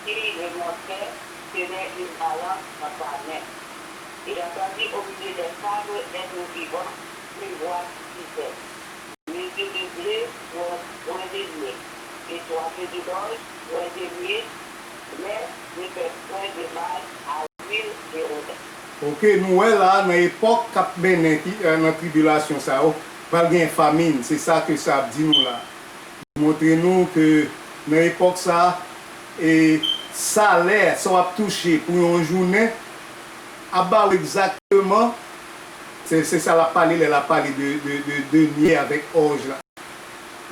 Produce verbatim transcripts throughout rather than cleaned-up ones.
qui remontait tenait une balance dans sa main. Il entendit au milieu des cendres un doux vivant une voix qui disait, Mesure de blé, point de blé, et toi que de l'orge, point de mie, mais ne fais point de mal à l'huile de Rodin. Ok, nou wè la, nan epòk k ap mennen ki, eh, nan tribilasyon sa yo, pral gen famin, se sa ke sa ap di nou la. Li montre nou ke nan epòk sa, e salè, sa w ap touche pou yon jounen, ap ba w egzakteman, se, se sa l ap pale lè l ap pale de, de, de, de denier avèk òj la.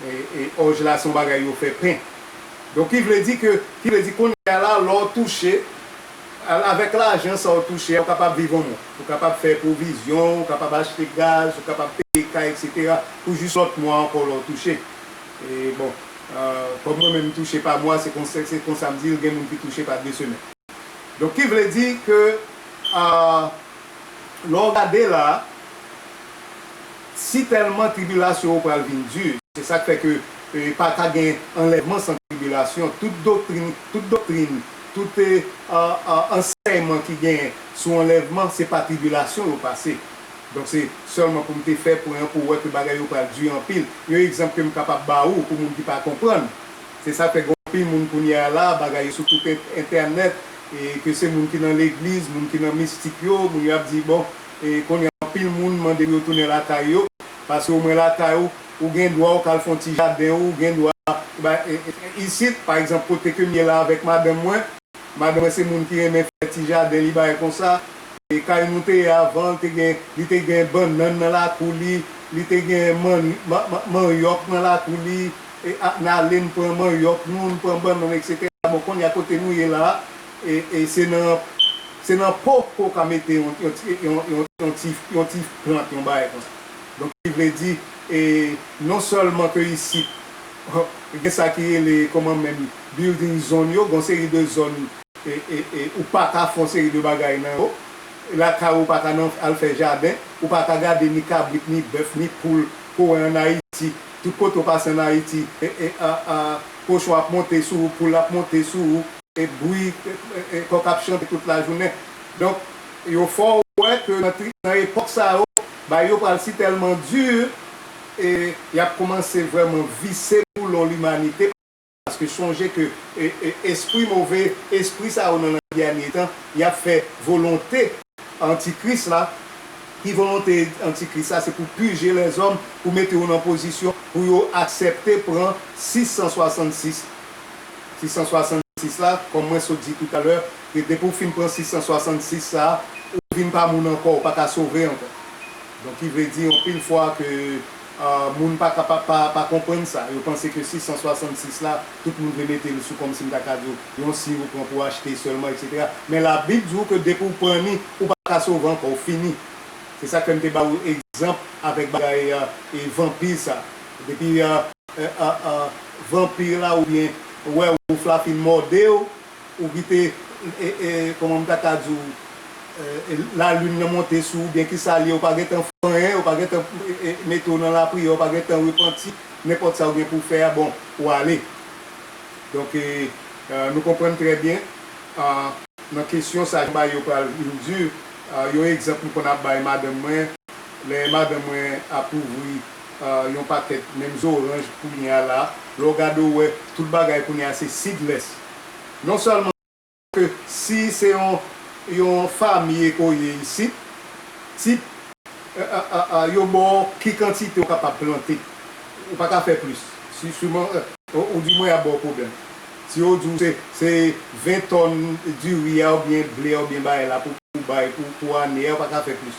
E, e òj la se yon bagay yo fè pen. Donk, ki vle di ke, ki vle di kounye a la, lè w touche, a-, avèk lajan sa w touche a, ou kapab viv yon mwa. Ou kapab fè pwovizyon, ou kapab achte gaz, ou kapab peye kay, etsetera, pou jis lòt mwa ankò lè w touche. E bon, euh, kòm mwen menm m touche pa mwa, se konsa, se konsa m di l, gen moun ki touche pa de semèn. Donk, ki vle di ke, euh, lè w gade la, si tèlman tribilasyon yo pral vin di, se sa k fè ke, eh, pa ka gen anlèvman san tribilasyon. Tout doktrin, tout doktrin, tout, eh, a, a, ansèyman ki genyen sou anlèvman, se pa tribilasyon yo pase. Donk, se sèlman pou m te fè pwen an pou w wè ke bagay yo pral di anpil. Yon egzanp ke m kapab ba ou, pou moun ki pa konprann, se sa k fè gen anpil moun kounye a la, bagay yo sou tout en-, entènèt, e ke se moun ki nan legliz, moun ki nan mistik yo, moun yo ap di, bon, e kounye a anpil moun mande pou yo tounen lakay yo, paske omwen lakay ou, ou gen dwa ou ka al fè yon ti jaden ou, ou gen dwa, ba, e, e, isit, pa egzanp, kote ke m ye la avèk madanm mwen, madanm mwen se moun ki renmen fè ti jaden li, bagay konsa, e kay nou te ye avan, li te gen, li te gen bannann nan lakou li, li te gen man-, ma-, ma-, manyòk nan lakou li, e, a, n ale n pran manyòk nou, n pran bannann, etsetera. Bon, kounye a kote nou ye la, e, e se nan, se nan po ke w ka mete yon, yon ti, yon, yon, yon ti, yon ti plant, yon bagay konsa. Donk, ki vle di, e, non sèlman ke isit, gen sa ki rele, kòman menm, building zone yo, gen yon seri de zòn, e, e, e, ou pa ka fè yon seri de bagay nan yo. Lakay ou pa ka nan, al fè jaden, ou pa ka gade ni kabrit, ni bèf, ni poul, kon w wè ann Ayiti. Tout kote w pase ann Ayiti, e, e, a, a, kochon ap monte sou ou, poul ap monte sou ou, e bri, e, e, e, kòk ap chante tout lajounen. Donk, yo fè w wè ke nan tri-, nan epòk sa yo, bagay yo pral si tèlman di, e y ap kòmanse vrèman vise boulon limanite, paske sonje ke, e, e, espri move, espri sa yo nan, nan dènye tan, y ap fè volonte antikris la. Ki volonte antikris la? Se pou pije lèzòm, pou mete yo nan pozisyon pou yo aksepte pran sis san swasannsis. Sis san swasannsis la, kòm mwen sot di toutalè, ke depi w fin pran sis san swasannsis sa, ou vin pa moun ankò, ou pa ka sove ankò. Donk, ki vle di, anpil fwa ke, ah, moun pa ka pa, pa, pa konprann sa. Yo panse ke sis san swasannsis la, tout moun vle mete l sou kòmsi m ta ka di w, yon siy ou pran pou w achte sèlman, etsetera. Men Labib di w ke depi w pran li, ou pa ka sove ankò, ou fini. Se sa k fè m te ba w egzanp avèk bagay, ah, e vanpi sa. Depi, ah, eh, ah, ah, vanpi la oubyen wèwouf la fin mòde w, ou kite, e, e, kòman m ta ka di w, e, e, lalin nan monte sou ou, byen ki sa l ye, ou pa gentan fè anyen, ou pa gentan, e, e, mete w nan lapriyè, ou pa gentan repanti, nenpòt sa ou gen pou w fè a, bon, ou ale. Donk, e, e, nou konprann trè byen, a, nan kesyon sa, jan bagay yo pral vin di, a, yon egzanp m konn ap bay madanm mwen, lè madanm mwen ap ouvri, a, yon pakèt menm zoranj kounye a la, lè w gade w wè tout bagay kounye a se seedless. Non sèlman ke si se yon, yon fami ke w ye isit, si, a, a, a, a, yo ba w ki kantite w kapab plante, ou pa ka fè plis. Si, siman, e, ou, ou di mwen y ap ba w pwoblèm. Si yo di w se, se ven tòn diri a oubyen ble a oubyen bagay la pou, pou bay, pou, pou ane a, ou pa ka fè plis.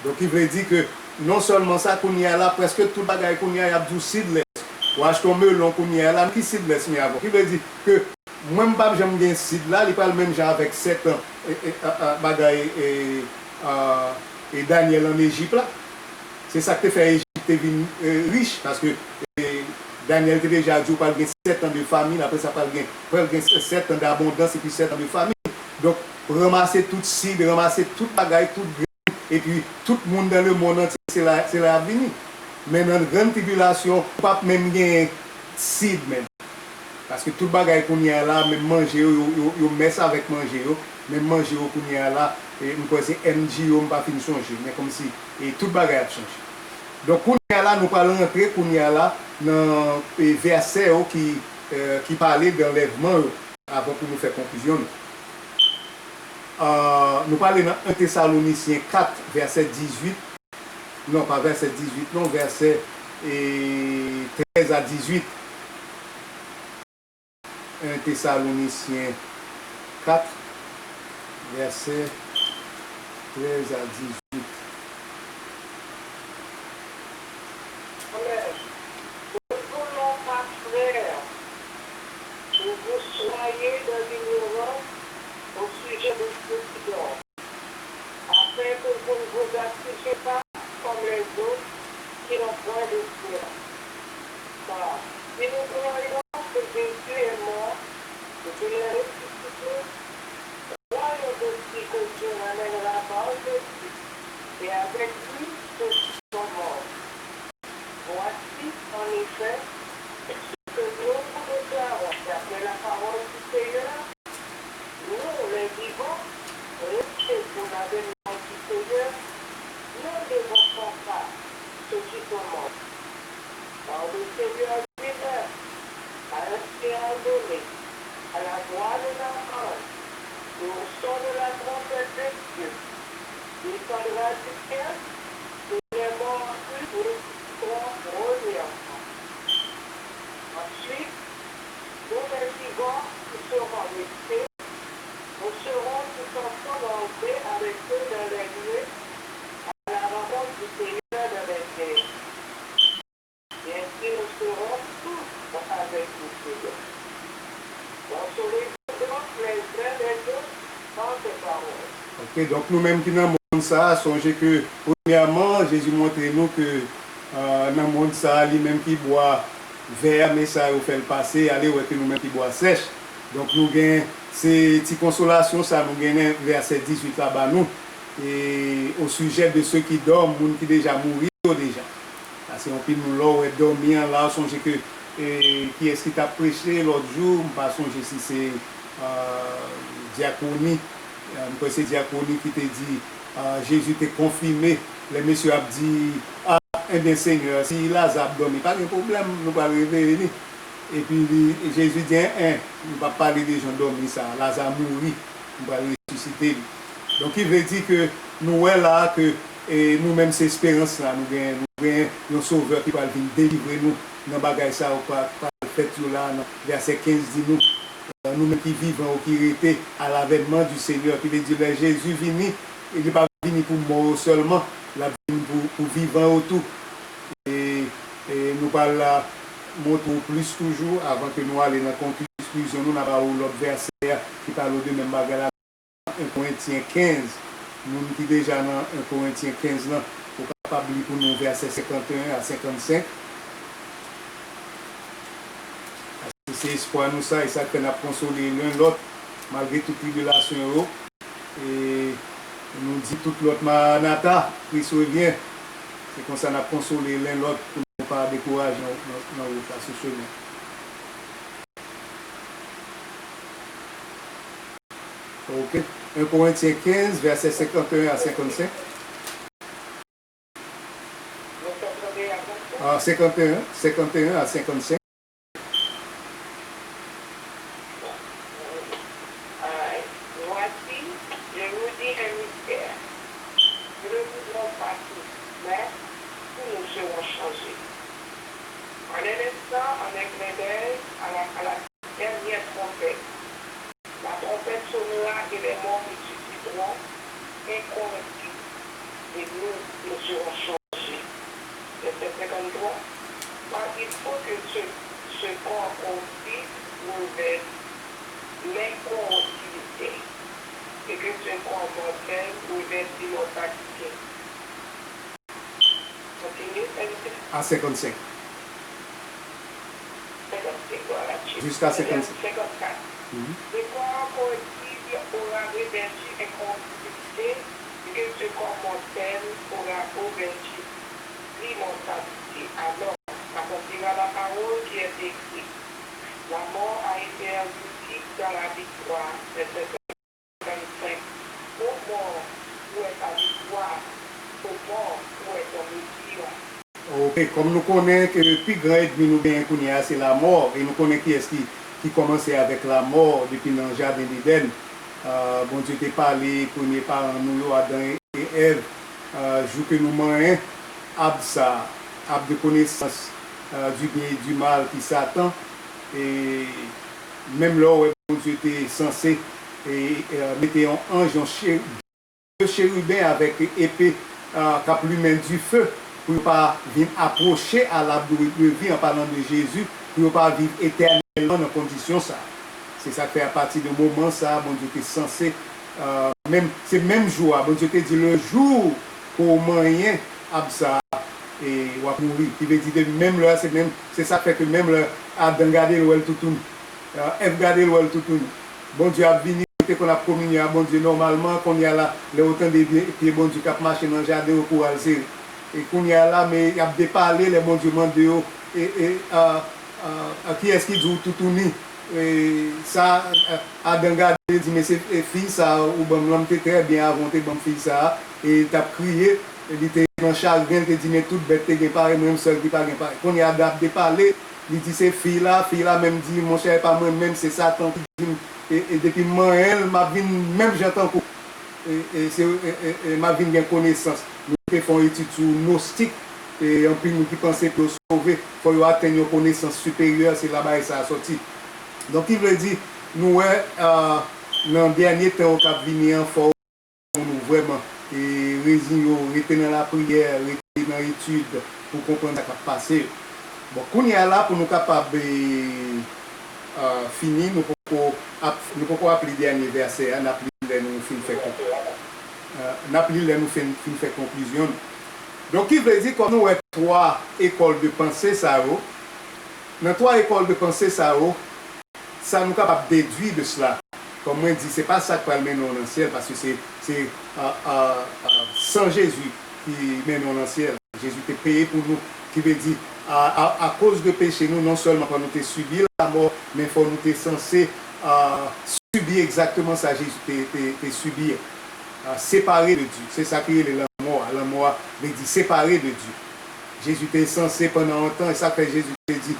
Donk, ki vle di ke non sèlman sa, kounye a la, prèske tout bagay kounye a, y ap di w seedless. Ou achte yon melon kounye a la, men ki seedless m ye avè w? Ki vle di ke mwen, m p ap janm gen seed la, li pral menm jan avèk sèt an, e, e, a, a, bagay, e, a, e Danyèl ann Ejip la. Se sa k te fè Ejip te vin, e, rich, paske, e, Danyèl te deja di w pral gen sèt an de famin, apre sa pral gen, pral gen sèt an dabondans epi sèt an de famin. Donk, ranmase tout seed, ranmase tout bagay, tout grenn, epi tout moun dans le monde entier, se la, se la y ap vini. Men nan grann tribilasyon, ou p ap menm gen seed menm. Paske tout bagay kounye a la, menm manje yo, yo, yo, yo mès avèk manje yo, menm manje yo kounye a la, e, m kwè se M G yo, m pa fin sonje, men kòmsi, e, tout bagay ap chanje. Donk, kounye a la, nou pral rantre kounye a la nan, e, vèsè yo ki, e, ki pale de anlèvman yo, avan pou nou fè konklizyon nou. A, nou prale nan en Tesalonisyen kat, vèsè dizuit. Non, pa vèsè dizuit, non, vèsè, e, trèz a dizuit. En Tesalonisyen kat, vèsè trèz a dizuit. Amen. Nous voulons pas, frères, que vous soyez dans l'ignorance au sujet de ceux qui dorment, afin que vous ne vous affligez pas comme les autres qui n'ont point d'espérance. Car si nous croyons que Jésus est mort et qu'il est ressuscité, croyons aussi que Dieu ramènera par Jésus et avec lui ceux qui sont morts. Voici, en effet, ce que nous vous déclarons d'après la parole du Seigneur, nous, les vivants, restés pour l'avènement du Seigneur, nous ne dévançons pas ceux qui sont morts. Car le Seigneur lui-même, à un signal donné, à la voix de l'archange et au son de la trompette de Dieu, descendra du ciel, et les morts en Christ ressusciteront premièrement. Ensuite, nous les vivants qui serons restés, nous serons tous ensemble enlevés avec eux dans les nuées à la rencontre du Seigneur dans les airs. Et ainsi nous serons tous avec le Seigneur. Consolez-vous donc les uns les autres par ces paroles. Ok, donk nou menm ki nan monn sa a, sonje ke premyèman, Jezi montre nou ke, euh, nan monn sa a, li menm ki bwa vè a, men sa yo fè l pase, ale wè ke nou menm ki bwa sèch. Donk nou gen, se ti konsolasyon sa nou gen nan vèsè dizuit la ba nou, e, au sujet de ceux qui dorment, moun ki deja mouri yo deja. Paske anpil moun, lè w wè dòmi an la, w sonje ke, e, kiyès ki t ap preche lòt jou, m pa sonje si se, a, Dyakoni, a, m kwè se Dyakoni ki te di, a, Jezi te konfime, lè mesye ap di, a, enben Senyè, si Laza ap dòmi, pa gen pwoblèm, nou pral reveye li. Epi li, Jezi di, en, en, m p ap pale de jan dòmi sa a, Laza mouri, m pral resisite li. Donk, ki vle di ke nou wè la a ke, e, nou menm se esperans la, nou gen, nou gen yon Sovè ki pral vin delivre nou nan bagay sa yo k pral, pral fèt yo la, nan vèsè kenz di nou, e, nou menm ki vivan yo, ki rete à l'avènement du Seigneur, ki vle di lè Jezi vini, li pa vini pou mò yo sèlman, l ap vini pou, pou vivan yo tou. E, e nou pral la montre w plis toujou, avan ke nou ale nan konklizyon nou, n a ba ou lòt vèsè a ki pale w de menm bagay la, en Korentyen kenz. Moun ki deja nan en Korentyen kenz lan, ou kapab li pou nou vèsè senkanteyen a senkannsenk. Paske se espwa nou sa, e sa k fè n ap konsole len lòt, malgre tout tribilasyon yo. E nou di tout lòt, Maranata, Kris revyen. Se konsa n ap konsole len lòt pou nou pa dekouraje nan, nan, nan wout la, sou chemen. Ok. En Korentyen kenz, vèsè senkanteyen a senkannsenk. A, senkanteyen, senkanteyen a senkannsenk. Alright. Voici, je vous dis un mystère. Nous ne vivrons pas tous, mais tous nous serons changés. En un instant, en un clin d'œil, à la, à la dernière trompette. La trompette sonnera et les morts ressusciteront incorruptibles, et nous, nous serons changés. Verset cinquante-trois. Car il faut que ce, ce corps corruptible revête l'incorruptibilité, et que ce corps mortel revête l'immortalité. Continue, s'il vous plaît. À cinquante-cinq. Cinquante-cinq, voilà. Jusqu'à cinquante-cinq. Cinquante-quatre. Mhm. Le corps corruptible aura revêtu incorruptibilité, et que ce corps mortel aura revêtu l'immortalité. Alors, accomplira la parole qui est écrite. La mort a été engloutie dans la victoire, verset cinquante-cinq. Ô mort, où est ta victoire? Ô mort, où est ton Messie? Ok, kòm nou konnen ke pi gran ènmi nou genyen kounye a se lanmò, e nou konnen kiyès ki, ki kòmanse avèk lanmò depi nan jaden Edenn. Ah, Bondye te pale premye paran nou yo, Adan e Èv, ah, jou ke nou manyen ab sa, ab de konesans, ah, du bien et du mal ki Satan, e menm lè w wè Bondye te sanse e, e, mete yon anj, yon che- de cheriben avèk epe, ah, k ap limen dife pou yo pa vin apwoche a l'arbre de vi, an palan de Jezi, pou yo pa viv etènèlman nan kondisyon sa. Se sa k fè apati de moman sa, Bondye te sanse, ah, menm, se menm jou a, Bondye te di, le jou ke w manyen ab sa, e w ap mouri. Ki vle di de menm lè a, se menm, se sa k fè ke menm lè Adan gade l, wè l toutouni. Ah, Èv gade l, wè l toutouni. Bondye ap vini, yo te konn ap kominye a Bondye nòmalman, kounye a la, lè yo tande byen, pye Bondye k ap mache nan jaden yo, kou al sere. E kounye a la, men y ap depale, lè Bondye mande yo, e, e, ah, ah, ah, kiyès ki di w toutouni? E, sa, ah, Adan gade, li di, men se, e, fi sa ou ban m lan, m te trè byen avan w te ban m fi sa, e, t ap kriye, e, li te nan chagren, li te di, men tout bèt te gen parèy, mwen menm sèl ki pa gen parèy. Kounye a, Adan ap depale, li di se fi la, fi la menm di, monchè, e pa mwen menm, se Satan ki di m, e, e depi m manyen l, m ap vin menm jan tankou. E, e, se, e, e, e, m ap vin gen konesans. Nou te fè yon etid sou gnostik, e anpil moun ki panse pou yo sove, fò yo atenn yon konesans siperyè, se la bagay sa a sòti. Donk, ki vle di, nou wè, ah, nan dènye tan yo k ap vini an, fò moun ou vrèman, e, reziye w, rete nan lapriyè, rete nan etid pou konprann sa k ap pase yo. Bon, kounye a la, pou nou kapab, e, ah, fini, nou poko ap, nou poko ap li dènye vèsè a, n ap li lè nou fin fè konkli-, ah, n ap li lè nou fin, fin fè konklizyon nou. Donk, ki vle di, kòm nou wè twa ekòl de panse sa yo, nan twa ekòl de panse sa yo, sa nou kapab dedui de sela, kòm mwen di, se pa sa k pral mennen w nan syèl, paske se, se, a, a, a, san Jezi ki mennen w nan syèl. Jezi te peye pou nou, ki vle di, a, a, akoz de peche nou, non sèlman ke nou te sibi lanmò, men fò nou te sanse, a, sibi egzakteman sa Jezi te, te, te sibi a. A, separe de Dye. Se sa ki rele lanmò a. Lanmò a vle di separe de Dye. Jezi te sanse pandan yon tan, e sa k fè Jezi te di,